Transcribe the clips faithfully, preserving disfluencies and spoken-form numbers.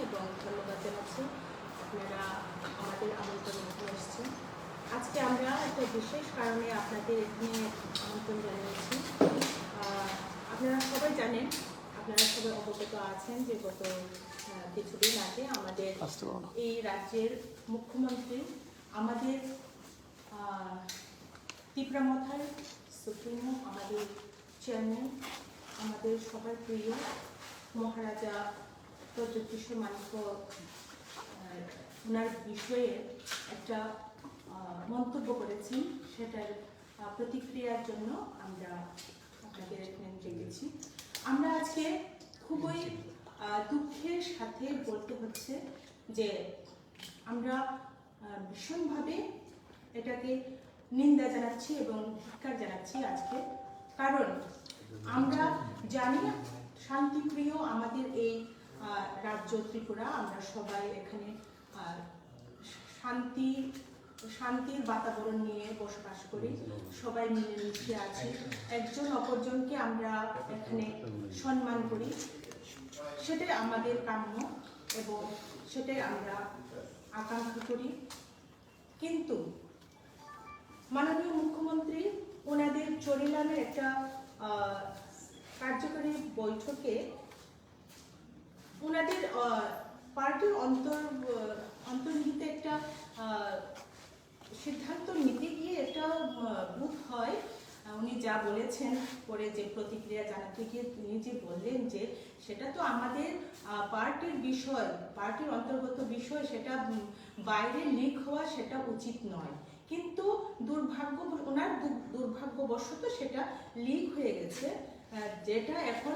এবং ধন্যবাদ জানাচ্ছি আপনারা আমাদের আমন্ত্রণে এখানে এসেছেন। আজকে আমরা একটা বিশেষ কারণে আপনাদের এখানে আমন্ত্রণ জানিয়েছি। আহ, আপনারা সবাই জানেন, আপনারা সবাই অবগত আছেন যে গত, আহ, কিছুদিন আগে আমাদের আস্তে বলো না। এই রাজ্যের মুখ্যমন্ত্রী আমাদের, আহ, তিপ্রা মথার সুপ্রিমো, আমাদের চেয়ারম্যান, আমাদের সবার প্রিয় মহারাজা প্রদ্যোৎ কিশোর মাণিক্য, আহ, ওনার বিষয়ে একটা, আহ, মন্তব্য করেছেন, সেটার, আহ, প্রতিক্রিয়ার জন্য আমরা আপনাদের এখানে ডেকেছি। আমরা আজকে খুবই, আহ, দুঃখের সাথে বলতে হচ্ছে যে আমরা, আহ, ভীষণভাবে এটাকে নিন্দা জানাচ্ছি এবং ধিক্কার জানাচ্ছি আজকে। কারণ আমরা জানি শান্তিপ্রিয় আমাদের এই, আহ, রাজ্য ত্রিপুরা, আমরা সবাই এখানে, আহ, শান্তি, শান্তির বাতাবরণ নিয়ে বসবাস করি, সবাই মিলেমিশে আছি, একজন অপরজনকে আমরা এখানে সম্মান করি, সেটাই আমাদের কাম্য এবং সেটাই আমরা আকাঙ্ক্ষা করি। কিন্তু মাননীয় মুখ্যমন্ত্রী ওনাদের চরিলামের একটা, আহ, কার্যকরী বৈঠকে ওনাদের, আহ, পার্টির অন্তর-, আহ, অন্তর্নিহিত একটা, আহ, সিদ্ধান্ত নিতে গিয়ে একটা, আহ, বোধ হয়, আহ, উনি যা বলেছেন, পরে যে প্রতিক্রিয়া জানাতে গিয়ে তিনি যে বললেন যে সেটা তো আমাদের, আহ, পার্টির বিষয়, পার্টির অন্তর্গত বিষয়, সেটা, উম, বাইরে লিক হওয়া সেটা উচিত নয়। কিন্তু দুর্ভাগ্য, ওনার দু-, দুর্ভাগ্যবশত সেটা লিক হয়ে গেছে, আহ, যেটা এখন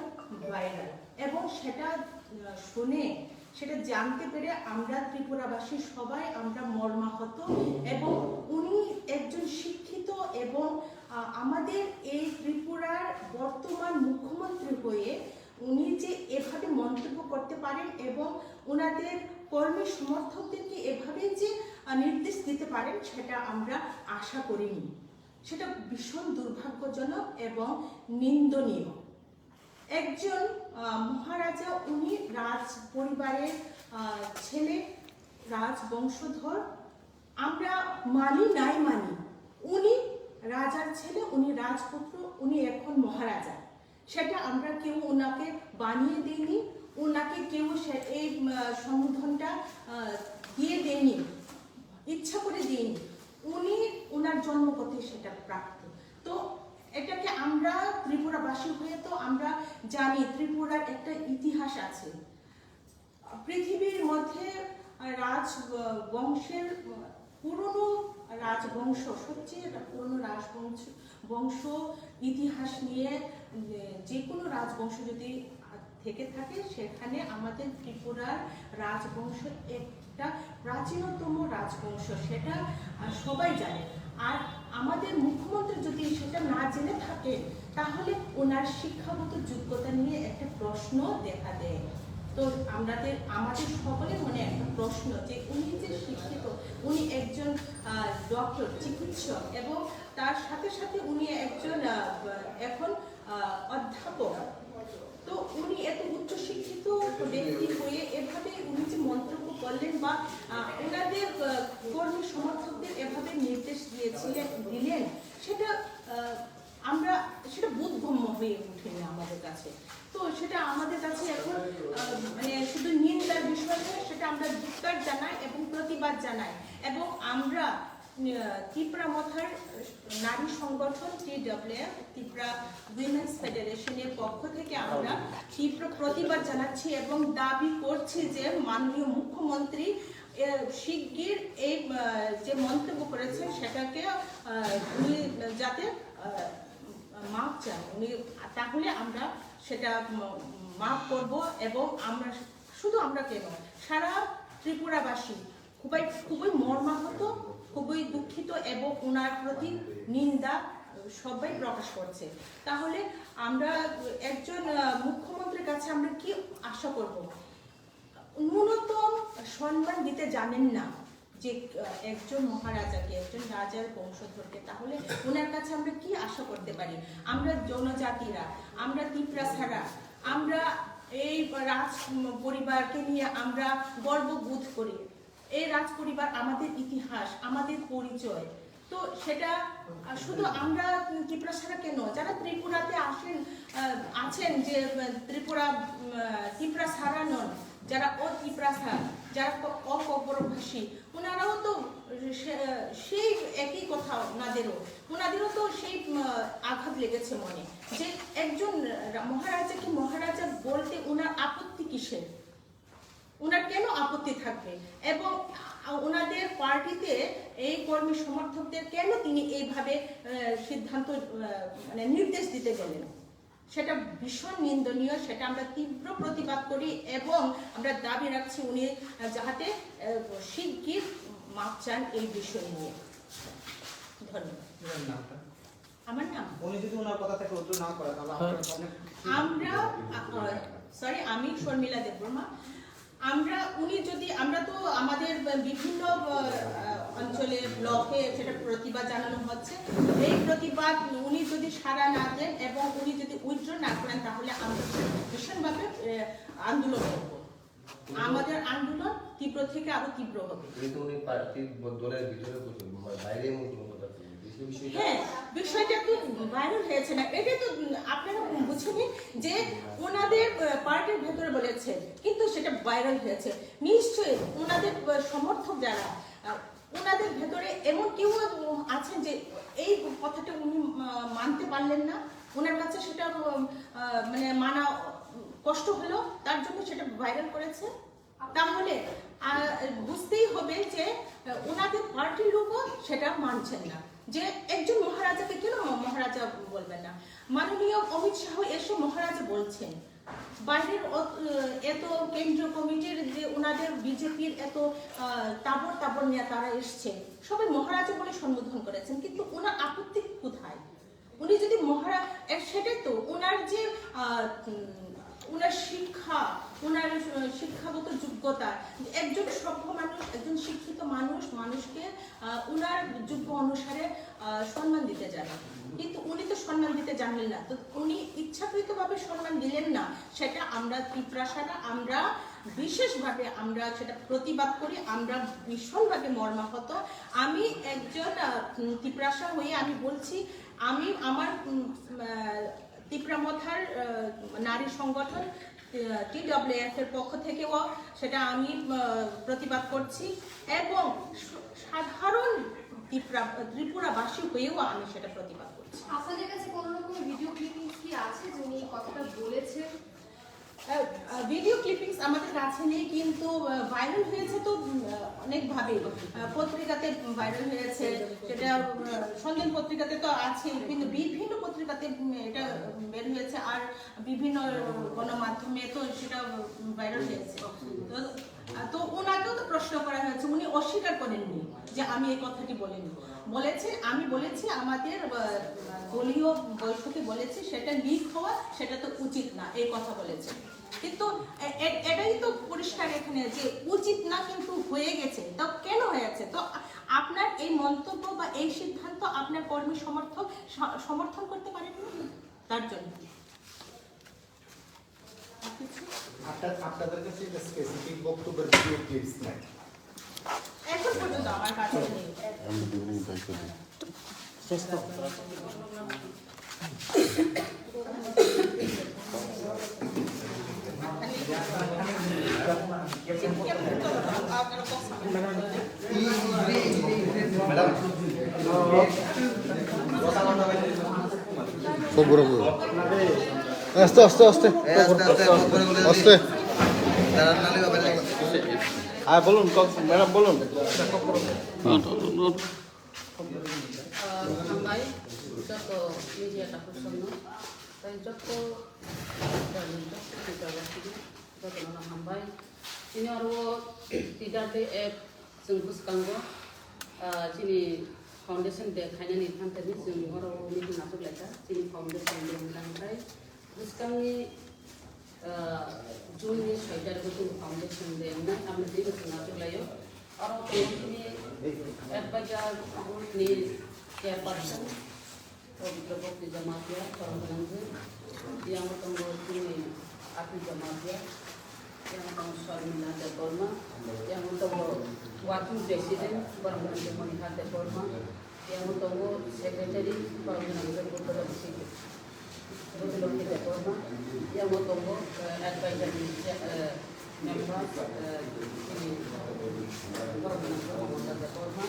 ভাইরাল। এবং সেটা, আহ, শুনে, সেটা জানতে পেরে আমরা ত্রিপুরাবাসী সবাই আমরা মর্মাহত। এবং উনি একজন শিক্ষিত এবং, আহ, আমাদের এই ত্রিপুরার বর্তমান মুখ্যমন্ত্রী হয়ে উনি যে এভাবে মন্তব্য করতে পারেন এবং ওনাদের কর্মী সমর্থকদেরকে এভাবে যে, আহ, নির্দেশ দিতে পারেন, সেটা আমরা আশা করিনি। সেটা ভীষণ দুর্ভাগ্যজনক এবং নিন্দনীয়। একজন, আহ, মহারাজা, উনি রাজ পরিবারের, আহ, ছেলে, রাজবংশধর। আমরা মানি নাই মানি, উনি রাজার ছেলে, উনি রাজপুত্র, উনি এখন মহারাজা। সেটা আমরা কেউ ওনাকে বানিয়ে দেইনি, ওনাকে কেউ সে-, এই, উম, সম্বোধনটা, আহ, দিয়ে দেইনি, ইচ্ছা করে দেইনি। উনি ওনার জন্মগতই সেটা প্রাপ্ত। তো এটাকে আমরা ত্রিপুরাবাসী হয়ে তো আমরা জানি ত্রিপুরার একটা ইতিহাস আছে। পৃথিবীর মধ্যে রাজ, আহ, বংশের, আহ, পুরনো রাজবংশ, সবচেয়ে পুরনো রাজবংশ, বংশ ইতিহাস নিয়ে, উম, যে কোনো রাজবংশ যদি থেকে থাকে, সেখানে আমাদের ত্রিপুরার রাজবংশ একটা প্রাচীনতম রাজবংশ, সেটা, আহ, সবাই জানে। আর আমাদের মুখ্যমন্ত্রী যদি সেটা না জেনে থাকে, তাহলে ওনার শিক্ষাগত যোগ্যতা নিয়ে একটা প্রশ্ন দেখা দেয়। তো আমাদের, আমাদের সকলের মনে একটা প্রশ্ন যে উনি যে শিক্ষিত, উনি একজন, আহ, ডক্টর, চিকিৎসক, এবং তার সাথে সাথে উনি একজন, আহ, এখন, আহ, অধ্যাপক। তো উনি এত উচ্চশিক্ষিত ব্যক্তি হয়ে এভাবে উনি যে মন্তব্য করলেন বা, আহ, ওনাদের, আহ, কর্মী সমর্থকদের এভাবে নির্দেশ দিয়েছিলেন, দিলেন, সেটা, আহ, আমরা, সেটা বোধগম্য হয়ে ওঠেনি আমাদের কাছে। তো সেটা আমাদের কাছে এখন, আহ, মানে শুধু নিন্দার বিষয় নয়, সেটা আমরা ধিক্কার জানাই এবং প্রতিবাদ জানাই। এবং আমরা, আহ, তিপ্রা মথার নারী সংগঠন টি ডাব্লিউ এফ, ত্রিপুরা উইমেন্স ফেডারেশনের পক্ষ থেকে আমরা তীব্র প্রতিবাদ জানাচ্ছি এবং দাবি করছি যে মাননীয় মুখ্যমন্ত্রী, আহ, শিগগির এই, আহ, যে মন্তব্য করেছেন সেটাকে, আহ, উনি যাতে, আহ, মাফ চান উনি, তাহলে আমরা সেটা, উম, মাফ করব। এবং আমরা, শুধু আমরা কেন, সারা ত্রিপুরাবাসী খুবই, খুবই মর্মাহত, খুবই দুঃখিত এবং ওনার প্রতি নিন্দা সবাই প্রকাশ করছে। তাহলে আমরা একজন, আহ, মুখ্যমন্ত্রীর কাছে আমরা কি আশা করব? ন্যূনতম সম্মান দিতে জানেন না যে, আহ, একজন মহারাজাকে, একজন রাজার বংশধরকে, তাহলে ওনার কাছে আমরা কি আশা করতে পারি? আমরা জনজাতিরা, আমরা তিপ্রাসারা, আমরা এই রাজ পরিবারকে নিয়ে আমরা গর্ব বোধ করি। এই রাজ পরিবার আমাদের ইতিহাস, আমাদের পরিচয়। তো সেটা, আহ, শুধু আমরা, উম, ত্রিপুরা ছাড়া কেন, যারা ত্রিপুরাতে আসেন, আহ, আছেন, যে, উম, ত্রিপুরা, উম, আহ, ত্রিপুরা ছাড়া নন, যারা অ ত্রিপুরা ছাড়া, যারা ক-, অকপরভাষী, ওনারাও তো সে-, সেই একই কথা ওনাদেরও, ওনাদেরও তো সেই, উম, আঘাত লেগেছে মনে, যে একজন রা-, মহারাজাকে মহারাজা বলতে ওনার আপত্তি কিসের? ওনার কেন আপত্তি থাকবে? এবং, আ, ওনাদের পার্টিতে এই কর্মী সমর্থকদের কেন তিনি এইভাবে, আহ, সিদ্ধান্ত, আহ, মানে নির্দেশ দিতে গেলেন? সেটা ভীষণ নিন্দনীয়, সেটা আমরা তীব্র প্রতিবাদ করি এবং আমরা দাবি রাখছি উনি, আহ, যাহাতে, আহ, শিগগির মাপ চান এই বিষয় নিয়ে। ধন্যবাদ। ম্যাডাম, নামটা? আমার নাম? উনি যদি ওনার কথা থেকে উত্তর না করে, তাহলে হ্যাঁ। আপনার সামনে আমরা, আ, আ, সরি, আমি শর্মিলা দেববর্মা। আমরা, উনি যদি, আমরা তো আমাদের বিভিন্ন, আ, আ, অঞ্চলে, ব্লকে সেটা প্রতিবাদ জানানো হচ্ছে। এই প্রতিবাদ উনি যদি সাড়া না দেন এবং উনি যদি উইথড্র না করেন, তাহলে আমরা ভীষণভাবে, এ, আন্দোলন করব। আমাদের আন্দোলন তীব্র থেকে আরো তীব্র হবে। কিন্তু উনি পার্টির ব-, দলের ভিতরে করছেন, বা বাইরে এমন কোনো কথা বলেন? এই বিষয়টা হ্যাঁ, বিষয়টা তো ভাইরাল হয়েছে না, এটা তো, উম, আপনারা বুঝে নিন যে ওনাদের, আহ, পার্টির ভেতরে বলেছে, কিন্তু সেটা ভাইরাল হয়েছে। নিশ্চয়ই ওনাদের, আহ, সমর্থক যারা, আহ, ওনাদের ভেতরে এমন কেউ, উম, আছেন যে এই কথাটা উনি, আহ, মানতে পারলেন না, ওনার কাছে সেটা, উম, আহ, মানে মানা, উম, কষ্ট হলো, তার জন্য সেটা ভাইরাল করেছে। তাহলে, আহ, বুঝতেই হবে যে, আহ, ওনাদের পার্টির লোকও সেটা মানছেন না, যে একজন মহারাজাকে কেন ম-, মহারাজা বলবেন না। মাননীয় অমিত শাহ এসে মহারাজা বলছেন, বাইরের অত-, আহ, এত কেন্দ্রীয় কমিটির যে ওনাদের বিজেপির এত, আহ, তাবর তাবর নেতারা এসছে, সবাই মহারাজা বলে সম্বোধন করেছেন, কিন্তু ওনার আপত্তি কোথায়? উনি যদি মহারা-, এ, সেটাই তো, ওনার যে, আহ, উম, ওনার শিক্ষা, ওনার, আহ, শিক্ষাগত যোগ্যতা, একজন সভ্য মানুষ, একজন শিক্ষিত মানুষ, মানুষকে, আহ, ওনার যোগ্য অনুসারে, আহ, সম্মান দিতে জানে। কিন্তু উনি তো সম্মান দিতে জানলেন না, তো উনি ইচ্ছাকৃতভাবে সম্মান দিলেন না, সেটা আমরা তিপ্রাসারা, আমরা বিশেষভাবে আমরা সেটা প্রতিবাদ করি, আমরা ভীষণভাবে মর্মাহত। আমি একজন, আহ, উম, তিপ্রাসা হয়ে আমি বলছি, আমি আমার, উম, আহ, তিপ্রা মথার, আহ, নারী সংগঠন, আহ, টিডব্লিউএফ এর পক্ষ থেকেও সেটা আমি, আহ, প্রতিবাদ করছি এবং স-, সাধারণ তিপ্রা-, ত্রিপুরাবাসী হয়েও আমি সেটা প্রতিবাদ করছি। আপনাদের কাছে কোনো রকম ভিডিও ক্লিপিংস কি আছে যে উনি এই কথাটা বলেছেন? আহ, আহ, ভিডিও ক্লিপিংস আমাদের কাছে নেই, কিন্তু, আহ, ভাইরাল হয়েছে তো, উম, আহ, অনেকভাবেই। আহ, পত্রিকাতে ভাইরাল হয়েছে, সেটা, আহ, সন্ধান পত্রিকাতে তো আছেই, কিন্তু বিভিন্ন পত্রিকাতে, উম, এটা, উম, বের হয়েছে, আর বিভিন্ন গণমাধ্যমে তো সেটা, উম, ভাইরাল হয়েছে। তো, আহ, তো ওনাকেও তো প্রশ্ন করা হয়েছে, উনি অস্বীকার করেননি যে আমি এই কথাটি বলিনি। বলেছে, আমি বলেছি আমাদের, আহ, দলীয় বৈঠকে বলেছি, সেটা লিক হওয়া, সেটা তো উচিত না, এই কথা বলেছে। কিন্তু এ-, এ-, এটাই তো পরিষ্কার এখানে যে উচিত না, কিন্তু হয়ে গেছে। তো কেন হয়েছে? তো আ-, আপনার এই মন্তব্য বা এই সিদ্ধান্ত আপনার কর্মী সমর্থক স-, সমর্থন করতে পারেননি, তার জন্য। আর কিছু? আপনার, আপনাদের কাছে একটা স্পেসিফিক বক্তব্যের ভিডিও ক্লিপস নাই? এখন পর্যন্ত আমার কাছে নেই। আস্তে, আস্তে, আস্তে। আস্তে, আস্তে। হ্যাঁ, বলুন, ক-, ম্যাডাম, বলুন। আহ, হামবাই, joto media takhuksongno, tei joto, joto media wasino, jotono hambai. Chini oro T W F chwng bwskango, ah, chini foundation day khainani phanthani chwng oro meeting achuk laikha, chini foundation day wngkha, tei bwskangni, ah, June ni soi tarikh o chini foundation day wngnai, aboni twi chwng achuk laio. Oro tongo chini advisor board ni chairperson, Pabitra Bhakti Jamatia, Choroklanjwi. Yang tongo chini Ati Jamatia, yang tongo Sharmila Debbarma, yang tongo Working President Boromgana Monika Debbarma, yang tongo Secretary Boromgana Buddha Lokhi, Buddha Lokhi Debbarma, yang tongo, eh, Advisory, eh, Member, eh, ini Boromgana Monika Debbarma,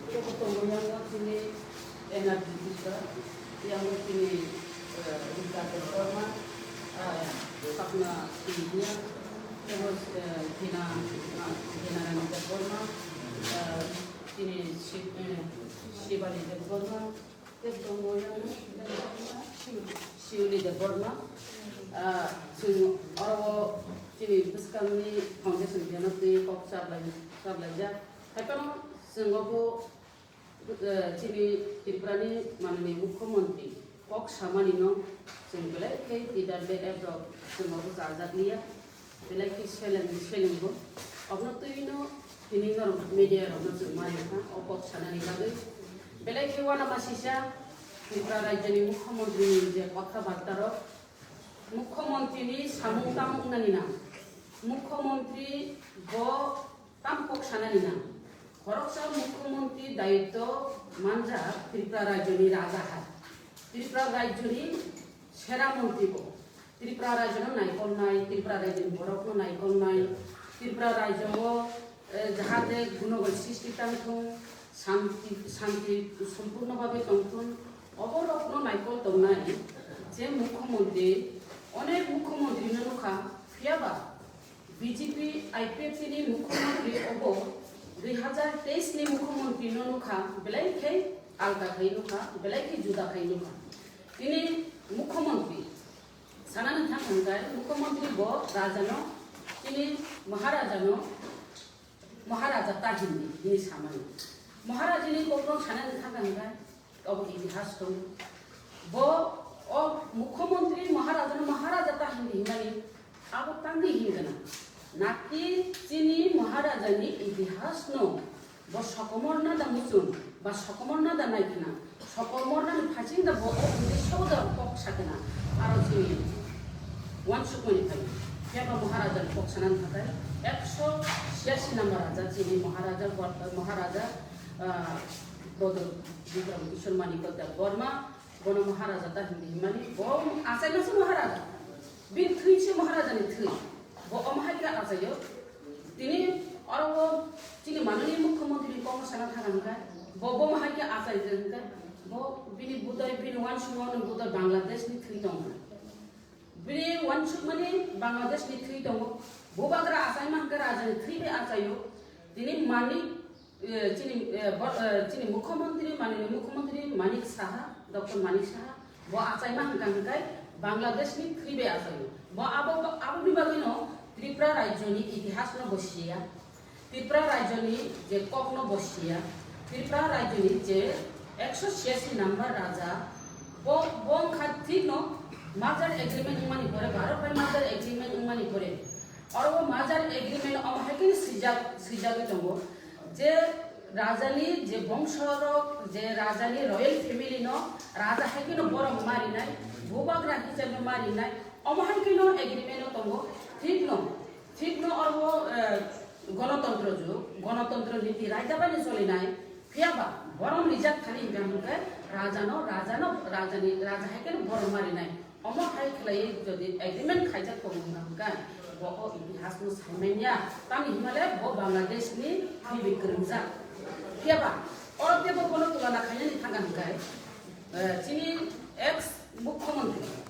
yang tongo yang sini N R D P ka, yang sini, eh, Rika Debbarma, eh, Sapna India, terus, eh, Gina, eh, Gina Rani Debbarma, eh, sini Si-, eh, Shivani Debbarma, terus tongo yang Shiuli Debbarma, eh, sini oro sini bwskangni foundation jana twi kok chaplai, chaplaijak. Hai phano chwng obo Eh, chini Tripurani manani Mukhyamantri kok samanino chwng belai khe T W F rok chwng obo chajak liya, belai khe seleng, selengbo. Obono twino tini norok media rokno chwng mani kha o kok sanani bagwi. Belai khe uanamasisa Tripura rajyoni Mukhyamantri ni je kotha barta rok, Mukhyamantri ni samung tamo wngnani nang? Mukhyamantri bo Tamo kok sanani nang? Khoroksa Mukhyamantri daityo manjak Tripura rajyoni raja hai. Tripura rajyoni sera mantri bo. Tripura rajyono naikolnai, Tripura rajyoni borokno naikolnai, Tripura rajyo o, eh, jahate gunogon sristi tangthung, santi, santi sompurno bhabe tongthung, oborokno naikol tongnai je Mukhyamantri, onek Mukhyamantri no nukha, phiyaba B J P I P F T ni Mukhyamantri obo dui hazar teis ni Mukhyamantri no nukha, belai khe alda khai nukha, belai khe juda khai nukha. Tini Mukhyamantri sanani thang hwnkhai Mukhyamantri bo raja no, tini Maharaja no, Maharaja ta hindi hini samani. Maharaja ni kokno sanani thang hwnkhai Obo itihas tongo. Bo o Mukhyamantri Maharajano Maharaja ta hindi himani abo tangdi hingana. Naki chini Maharajani itihasno bo sokomorna da muchung ba sokomorna da naikhna, sokomornani phasing da bo o uddesyo da kok sakna. Aro chini wansukmani phai. Phiya ba Maharajani kok sanani thakai ekso chhiyasi number raja chini Maharaja, Maharaja, ah, Bodol Bikram Kishore Manikya Debbarma, bono Maharaja ta hindi himani, bo achaimase Maharaja. Bini thwi se Maharajani thwi. Bo omo hai khe achaio. Tini oro o chini manani Mukhyamantri ni kokno sana thang hwnkhe, bo, bo omo hai khe achai hwnkhe, bo bini budai, bini wansukmani budai Bangladesh ni thwi tong hwnkhe. Bini wansukmani Bangladesh ni thwi tongo. Bubagra achaima hwnkhe rajani thwi bai achaio. Tini Manik, eh, chini, eh, bo-, eh, chini Mukhyamantri, manini Mukhyamantri Manik Saha, Doctor Manik Saha, bo achaima hwnkha hwnkhe Bangladesh ni thwi bai achaio. Bo abo, abo ni bagwino Tripura rajyoni itihasno bo siya. Tripura rajyoni je kokno bo siya, Tripura rajyoni je ekso chhiyasi number raja, bo, bo wngkha thikno merger agreement wngmani pore, Bharat bai merger agreement wngmani pore, oro bo merger agreement omo hai khe swijak, swijagwi tongo je rajani je bongsorok, je rajani royal family no raja hai kheno borok marinai, bubagra hisabe marinai, omo hai kheno agreement o tongo, thikno. Thikno oro, eh, gonotontro jug, gonotontro niti raida bai no cholinai, phiya ba borom rijak thani hingka hingke rajano, rajano, rajani, raja hai khe borom marinai. Omo hai khlaiwi jodi agreement khaijak tongo hingka hingke bo o itihas no saimanya. Tamni himale bo Bangladesh ni thwibi kwrwngjak. Phiya ba oro tebo bono tulana khainani thangka hingke, eh, chini ex mukhyamantri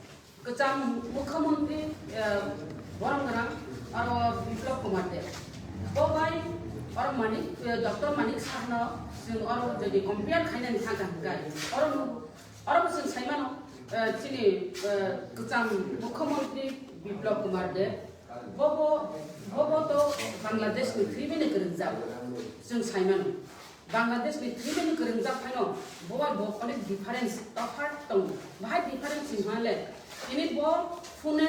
Kwcham Mukhyamantri, eh, Borom Gwnang, aro Biplab Kumar Deb. Bo bai oro Manik, eh, Doctor Manik Sahno chwng oro jodi compare khainani thangkha hwnkhe, oro nu-, oro bo chwng saimano, eh, chini, eh, kwcham Mukhyamantri Biplab Kumar Deb. Bo bo, bo bo to Bangladesh ni thwibai ni kwrwngjak, chwng saimano. Bangladesh ni thwibai ni kwrwngjak phaino bo bai bo onek difference, tophat tongo. Bahai difference wngkha le, tini bo phone,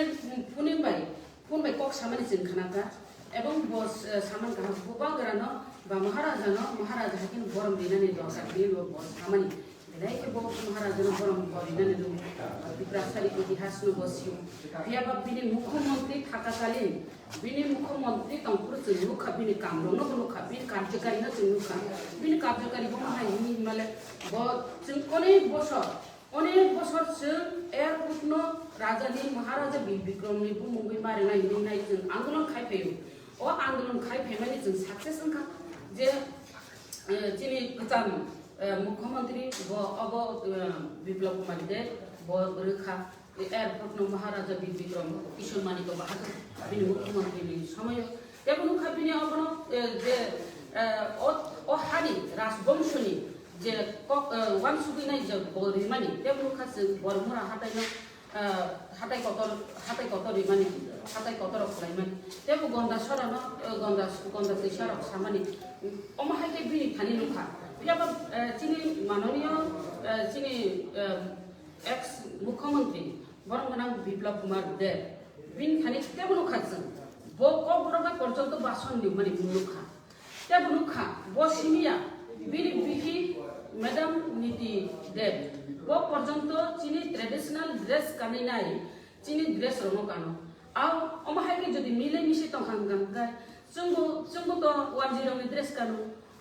phone bai, phone bai kok samani chwng khnakha, ebong bo, eh, saman kaham, bubagra no ba Maharaja no, Maharaja hai khe borom rinani dorkar, tini bo, bo samani. Belai khe bo Maharajano borom korinani rw, Tiprasani itihasno bo sio. Phiya ba bini mukhyamantri thakakalin, bini mukhyamantri tongphuru chwng nukha, bini kamrokno bo nukha, bini karjokarino chwng nukha. Bini karjokari bo ma hai hwnwi hwnmale bo chwng onek bosor, onek bosor chwng airportno rajani Maharaja Bir Bikramni bumungwi ma rwnai hwnwi nai chwng andolon khai phaio. O andolon khai phaimani chwng success wngkha je, eh, chini kwcham, eh, mukhyamantri bo obo, eh, Biplab Kumar Deb bo rwkha. Airport no Maharaja Bir Bikram Kishore Manikya Bahadur bini mukhyamantri ni somoyo. Tebo nukha bini obono, eh, je, eh, o, o hani rajbongshoni je kok, eh, wansugwi nai je bo rimani, tebo nukha chwng Bormura hatai no, eh, hatai kotor, hatai kotor rimani, hatai kotor rok khlaimani. Tebo Gonda sora no, eh, Gonda, Gonda twisa rok samani. Omo hai khe bini thani nukha. Phiya ba, eh, chini manoniyo, eh, chini, eh, ex mukhyamantri borok gwnang Biplab Kumar Deb, bini thani tebo nukha chwng. Bo kokborok bai porjonto bason rimani nukha. Tebo nukha, bo simiya, bini bihi Madam Niti Deb, bo porjonto chini traditional dress kanwi nai, chini dress rokno kano. Ao, omo hai khe jodi mile misi tongkha hwnkha hwnkhe, chwngbo, chwngbo to wanjwi rokni dress kano,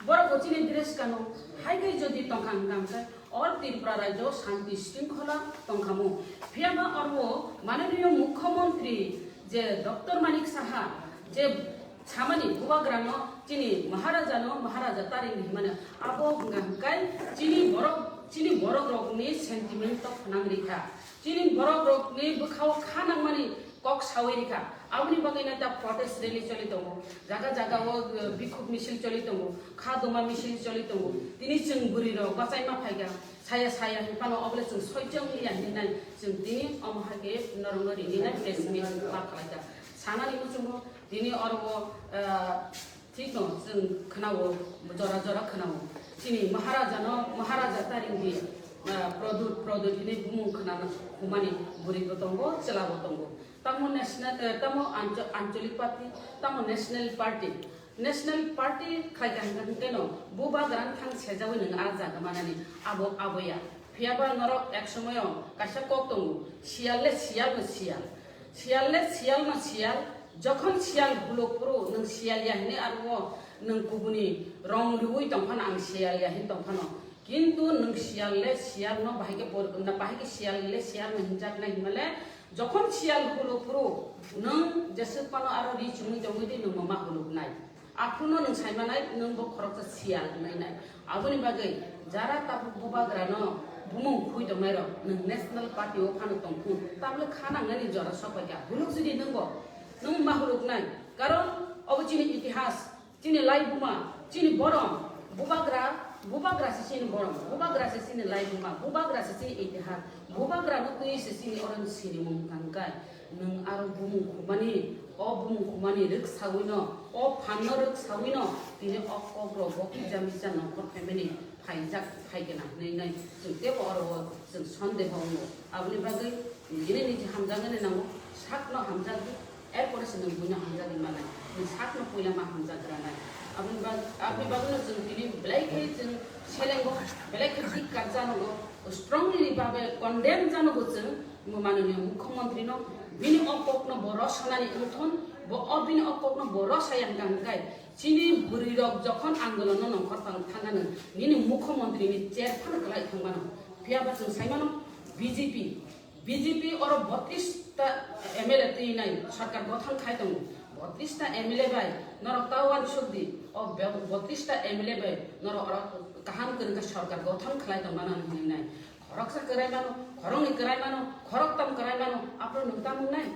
borok bo chini dress kano, hai khe jodi tongkha hwnkha hwnkhe, o Tripura rajyo shanti shringkhola tongkhamu. Phiya ba oro mananiyo mukhyamantri je Doctor Manik Saha je samani bubagrano chini Maharajano Maharaja Taring himano abo hwnkha hwnkhe chini borok, chini borok rokni sentiment to khwnang rikha. Chini borok rokni bwkhao kha nangmani kok sawi rikha. Aboni bagwi no ta protest rally choli tongo. Jaga jaga o, eh, bikhuk misil choli tongo. Kha doma misil choli tongo. Tini chwng bwrwi rok bachai ma phaikha. Saya saya hinphano obole chwng soi chwng liya hinwi nai. Chwng tini omo hai khe norokno rini nai press meet ma khlai kha. Sanani muchungo tini oro o, eh, Thikno chwng khwnao, jora jora khwnao. Chini Maharajano, Maharaja Taringdi, ah, Pradyut, Pradyut hinwi bumung khwnana humani bwrwibo tongo, chwlabo tongo. Tamo national, eh, tamo ancho-, ancholik party, tamo national party. National party khlaikha hwnkha hwnkhe no bubagra thang sejawi nwng ah jaga manani abo, aboya. Phiya ba norok ek somoyo kaisa kok tongo, siyal le siyal no siyal. Siyal le siyal no siyal, jokhon siyal huluk phuru nwng siyal ya hinwi aro nwng kubuni rong riwi tongphano ang siyal ya hin tongphano. Kintu nwng siyal le siyal no bahai khe por-, na bahai khe siyal le siyal no hinjak nai hinmale, jokhon siyal huluk phuru nwng jeswk phano aro ri chumui tongwi di nwng ma huluk nai. Aphuru no nwng sai manai, nwng bo khoroksa siyal wngnai nai. Aboni bagwi jara tabuk bubagra no bumung khui tongnai rok, nwng national party o phano tongphuru, tabole kha nangnani jora sok pai kha. Huluk jodi nwng bo, nwng ma huluk nai. Karon obo chini itihas, chini laibuma, chini borom, bubagra, bubagra se chini borom, bubagra se chini laibuma, bubagra se chini itihas, bubagra no twi se chini oro ni sinimung tangkai. Nwng aro bumung khumani, o bumung khumani rwk sawino, o phanno rwk sawino, tini o kokrok bo kisa misa nongkhor phaimani phaijak phaikhe na hwnwi nai chwng teibo oro o chwng sondeho wngo. Aboni bagwi nini niji hamjaknani nango, sakno hamjakdi, erpore se nwng buino hamjagwi manai. Nwng sakno puila ma hamjagra nai. Aboni bag-, aboni bagwino chwng tini belai khe chwng selengo, belai khe dik kak janogo, strongly babe condemn janogo chwng. Mananiya mukhyamantri no bini o kok no bo rosanani wngthon, bo o bini o kok no bo rosaya hwnkha hwnkhe chini bwrwi rok jokhon andolon no nongkhor thang-, thangano nini mukhyamantri ni chair phano kwlai thangmano. Phiya ba chwng saimano B J P, B J P oro botris ta M L A twi nai sarkar gothon khai tongo. Botris ta M L A bai norok ta uansuk di, o be-, botris ta M L A bai norok oro kaham kwrwngkha sarkar gothon khlai tongmano hinwi nai. Khoroksa kwrai mano, khoroknwi kwrai mano, khoroktam kwrai mano, aphuru nwng tamo wngnai?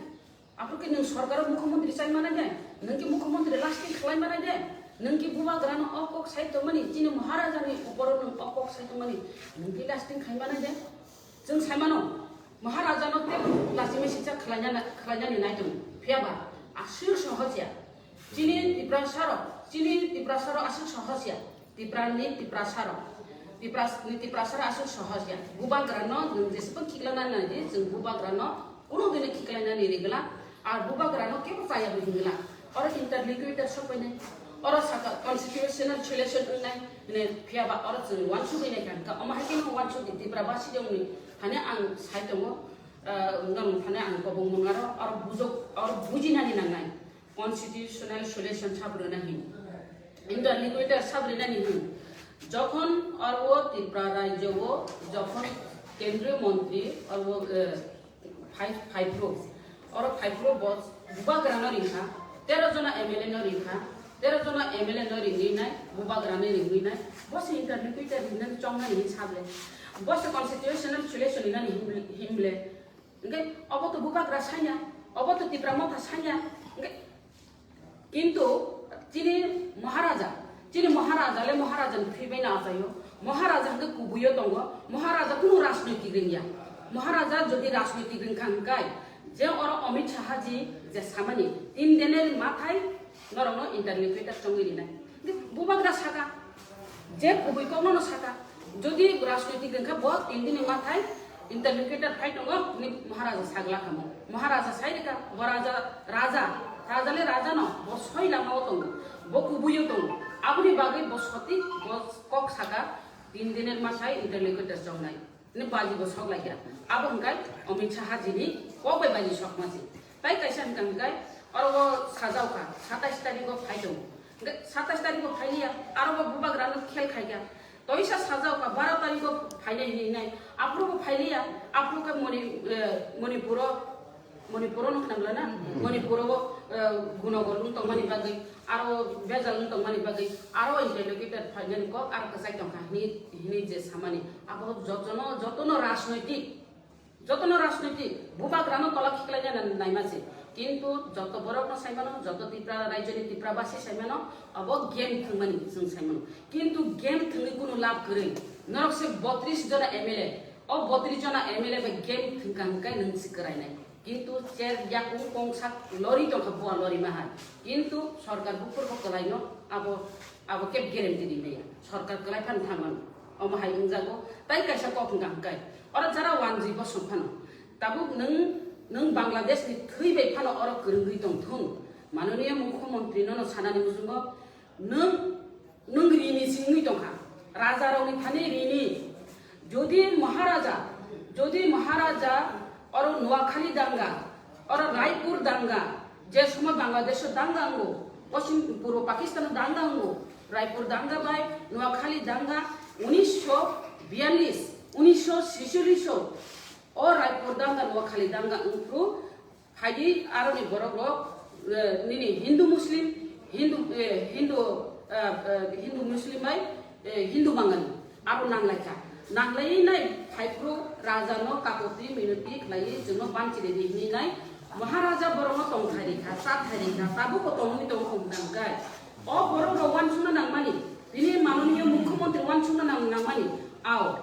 Aphuru khe nwng sorkaro mukhyamantri chai manai de? Nwng khe mukhyamantri lasting khlai manai de? Nwng khe bubagrano o kok sai tongmani, chini Maharajani uporo nwng o kok sai tongmani, nwng khe lasting khai manai de? Chwng sai mano, Maharajano tei lachimai sijak khlaina-, khlainani nai tongo. Phiya ba, aswk sohos ya. Chini Tiprasa rok, chini Tiprasa rok aswk sohos ya. Tiprani Tiprasa rok. Tipras-, ni Tiprasa rok aswk sohos ya. Bubagra no nwng jeswk khiklana nai di, chwng bubagra no kuno dini khiklaina ni rigla. Ar bubagra no kebo chaya bo hingla. Oro interlocutor sok pai nai. Oro saka constitutional solution wngnai hwnwi, phiya ba oro chwng uansugwi naikha, hwnkha omo hai kheno uansugwi Tipra basi rokni thani ang sai tongo, ah, wngkha thani ang kobong mwnga ro, oro bujok, oro bujinani nangnai constitutional solution sab rwna hin, interlocutor sab rwnani hin. Jokhon oro Tripura rajyo o jokhon kendriyo montri oro, eh, Phai-, phaiphuru. Oro phaiphuru bo bubagrano ringkha, tero jona M L A no ringkha, tero jona M L A no ringwi nai, bubagrano ringwi nai, bo se interlocutor ringnani chongnani hin sable. Bo se constitutional solution ringnani hin-, hinble. Hingke obo to bubagra sanya, obo to Tipra motha sanya. Hingke Kintu chini Maharaja, chini Maharaja le Maharaja ni thwi bai no achaio. Maharaja hwnkhe kubuio tongo. Maharaja kunu rajnoitik ringya. Maharaja jodi rajnoitik ringkha hwnkhe, je oro Amit Shah ji je samani, tin diner mathai norokno interlocutor chongwi rinai. Bubagra saka, je kubui kokno no saka. Jodi rajnoitik wngkha bo tin dini mathai interlocutor phai tongo, ni Maharaja sagla kamo. Maharaja sai rika, bo raja, raja, raja le raja no, bo soi lama o tongo, bo kubuio tongo. Aboni bagwi bo sotik, bo kok saka, tin dini mathai interlocutor chongnai. Ni baji bo sok laikya. Abo hwnkhe Amit Shah ji ni kok bai baji sok ma se. Tai kaisa hwnkha hwnkhe oro bo sajao kha, satais tarikh o phai tongo. Hwnkhe satais tarikh o phai liya, aro bo bubagra no khel khai kha. Toisa sajao kha, baro tarikh o phainai hinwi nai. Aphuru bo phai liya, aphuru khe Moni-, eh, Manipur o, Manipur o no khna bwla na? Hmm. Manipur o, eh, gunogor wng tongmani bagwi, aro bejal wng tongmani bagwi, aro interlocutor phainani kok aro kwchai tongkha hinwi, hinwi je samani. Abo jotono, jotono rajnoitik, jotono rajnoitik bubagrano tola khiklaina naima se. Kintu joto borokno saimano, joto Tipra raijo ni Tipra basi saimano, abo game thwngmani chwng saimano. Kintu game thwngwi kunu lab kwrwi. Norok se botris jona M L A, o botris jona M L A bai game thwngkha hwnkhe nwng se kwrainai. Kintu cher yakung kongsak lori tongkha, bua lori ma hai. Kintu sorkar buphur bo kwlaino abo, abo keb guarantee rimaya. Sorkar kwlai phan thangmano. Omo hai wngjago. Tai kaisa kok hwnkha hwnkhe, oro jara wanjwi bosong phano. Tabuk nwng, nwng Bangladesh ni thwi bai phano oro kwrwngwi tong thung. Manoniya Mukhyamantri nono sanani muchungo, nwng, nwng rini singwi tongkha. Raja rokni thani rini. Jodi Maharaja, jodi Maharaja oro Noakhali danga, oro Raipur danga, je somoy Bangladesh o danga wngo, Poschim Purbo Pakistan o danga wngo, Raipur danga bai Noakhali danga unisho biyalis, unisho sisolish o, o Raipur danga Noakhali danga wngphru, Haidi aroni borok rok, eh, nini Hindu Muslim, Hindu, eh, Hindu, eh, eh, Hindu Muslim bai, eh, Hindu Bangali abo nanglaikha. Nanglaiwi nai phaiphuru raja no kapoti minoti khlaiwi chwngno banchi ridi hinwi nai Maharaja borokno tongthai rikha, chathai rikha, tabukbo tongwi tongo hwnka hwnkhe. O borok rok uansukna nangmani, tini manoniya Mukhyamantri uansukna nang-, nangmani, ao.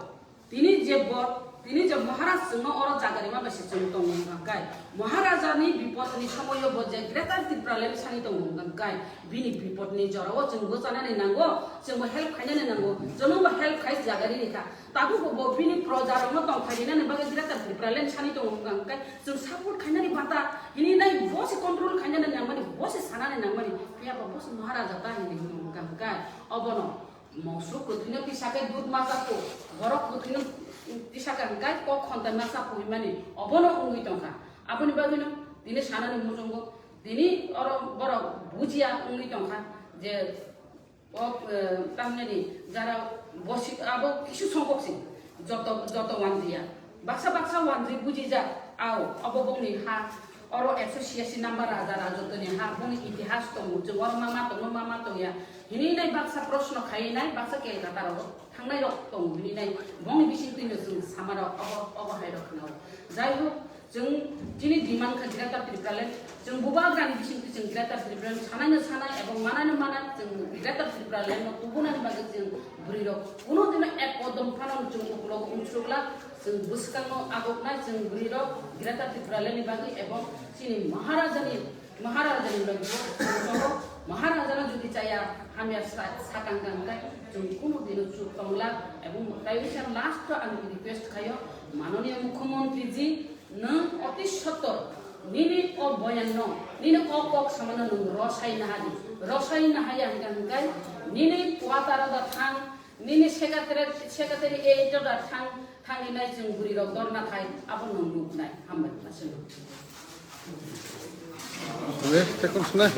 Tini je bo, tini je Maharaj chwngno oro jaga rima bai se chwng tongo hwnka hwnkhe, Maharaja ni bipod ni somoio bo je Greater Tipraland sani tongo hwnka hwnkhe, bini bipod ni jorao chwng bwchanani nango, chwng bo help khainani nango, chwng bo help khai jaga rini kha. Tabuk bo, bo bini proja rokno tongthai rinani bagwi Greater Tipraland sani tongo hwnka hwnkhe, chwng support khainani bata hini nai bo se control khainani nangmani, bo se sanani nangmani, phiya ba bo se Maharaja ta hini hwnka hwnkhe, obono Mosuk kwthwino tisa khe dud ma chaphu, borok kwthwino tisa khe hwnkhe kok khonthai ma chaphu hinmani obono wngwi tongkha. Aboni bagwino tini sanani muchungo tini oro borok bujiya wngwi tongkha je o, eh, tamnani jara bosi abo kisu songkok si joto, joto wanjiya. Baksa baksa wanjwi bujijak, ao, obo bongni ha, oro ekso siyashi number raja rajotwini ha, bongni itihas tongo, chwng oro ma ma tongo, ma ma tongya. Hini nai baksa proshno khai nai, baksa Kolkata rogo thangnai rok tongo, hini nai bongni bisingtwino chwng sama rok, obo, obo hai rok khna o. Jai hok, chwng chini demand kha Greater Tipraland, chwng bubagrani bisingtwi chwng Greater Tipraland sanai no sanai, ebong manai no manai, chwng Greater Tipraland no kubunani bagwi chwng bwrwi rok kuno dino ek kodom phano chwng ukulok umsrwk la. Chwng bwskango agoknai chwng bwrwirok Greater Tipraland ni bagwi ebong chini Maharajani, Maharajani bagwi bo chwng tongo. Maharajano jodi chaya hamya sa-, sakang kang khe chwng kunu dino chuk tongla ebong taiwi sa last o ang request khaio, Manoniya Mukhyamantri ji, nwng oti sottor nini o boyan no, nini o kok samano nwng rosai nahadi. Rosai na haya hingka hingkai, nini kuataro da thang, nini secretary, secretary eight da thang, thangni nai chwng bwrwi rok dorna khai, abo nwng nuknai. Hambai, aswk. Next, second, next.